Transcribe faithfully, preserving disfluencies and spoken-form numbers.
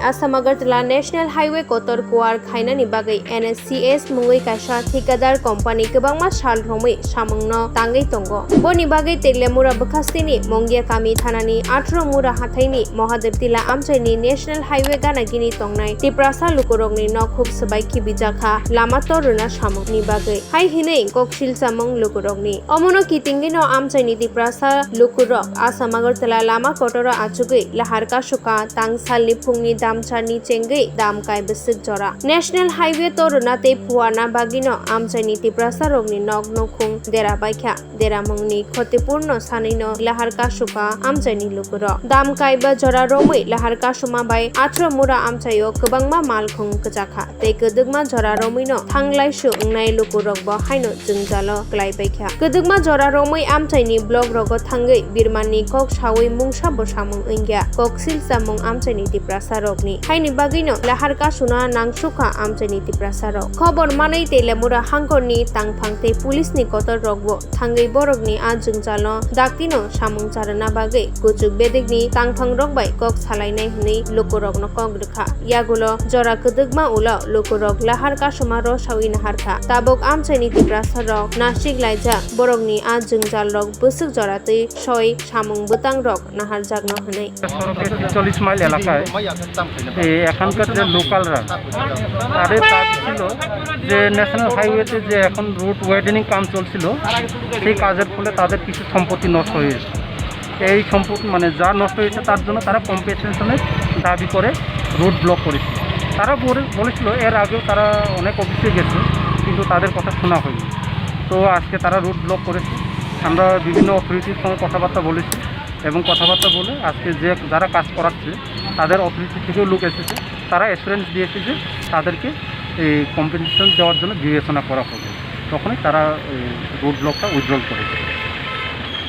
Assam Agartala National Highway kotor kuar khainani bagwi N S C S mungwi kaisa thikadar company kwbangma sal romwi samungno tangwi tongo. Boni bagwi Teklemura bwkhasteni Mongia kami thanani atharo mura hathaini Mahadev Tila amchaini National Highway gana gini tongnai Tiprasa lukurokni nok hub swbai khibijakha lama tor rwna samungni bagwi. Hai hinwi kok silchamung lukurokni. Omono kitingwino amchaini Tiprasa lukurok Assam Agartala lama kotoro achugwi lahar kasuka tang salni phungni damcharni chengwi dam kai bwswk jora. National Highway toruna tei phuarna bagwino amchaini Tiprasa rokni nok nukhung dera baikha. Deramungni khotipurno sanwino lahar kasuka amchaini lukurok. Dam kaiba jora romwi lahar kasuma bai atharo mura amchaio kwbangma malkhung kwchakha. Tei kwdwkma jora romwino thanglaisu wngnai lukurokbo haino jwngjalo kwlaibaikha. Kwdwkma jora romwi amchaini block rogo thangwi birmanni kok sawi mungsa bo samung wngya. Kok silchamung amchaini Tiprasa rokni. Haini bagwino lahar kasuna nangsukha amchaini Tiprasa rok. Khobor manwi Telemura hangkorni tangphang tei police ni kotor rokbo thangwi borokni a jwngjalo daktino samung charwna bagwi kuchuk bedekni tangphang rok bai kok salainai hwnwi lukurokno kok rwkha. Yagulo jora kwdwkma ulo lukurok lahar kasuma rosawi naharkha. Tabuk amchaini Tiprasa rok nasik laijak borokni a jwngjal rok bwswk jora twi soi samung bwtang rok naharjakno hwnwi. সড়কের ছেচল্লিশ মাইল এলাকায় এই এখানকার যে লোকালরা, তাদের দাবি ছিল যে ন্যাশনাল হাইওয়েতে যে এখন রোড ওয়েডেনিং কাম চলছিল, সেই কাজের ফলে তাদের কিছু সম্পত্তি নষ্ট হয়েছে। এই সম্পত্তি, মানে, যা নষ্ট হয়েছে, তার জন্য তারা কম্পেনসেশনের দাবি করে রোড ব্লক করেছিল। তারা বলে-, বলেছিল, এর আগেও তারা অনেক অফিসে গেছে, কিন্তু তাদের কথা শোনা হয়নি। তো আজকে তারা রোড ব্লক করেছে। আমরা বিভিন্ন অথরিটির সঙ্গে কথাবার্তা বলেছি এবং কথাবার্তা বলে আজকে যে, যারা কাজ করাচ্ছে, তাদের অথরিটি থেকেও লোক এসেছে, তারা অ্যাসুরেন্স দিয়েছে যে তাদেরকে এই কম্পেনসেশন দেওয়ার জন্য বিবেচনা করা হবে। তখনই তারা এই রোড ব্লকটা উইথড্রল করেছে।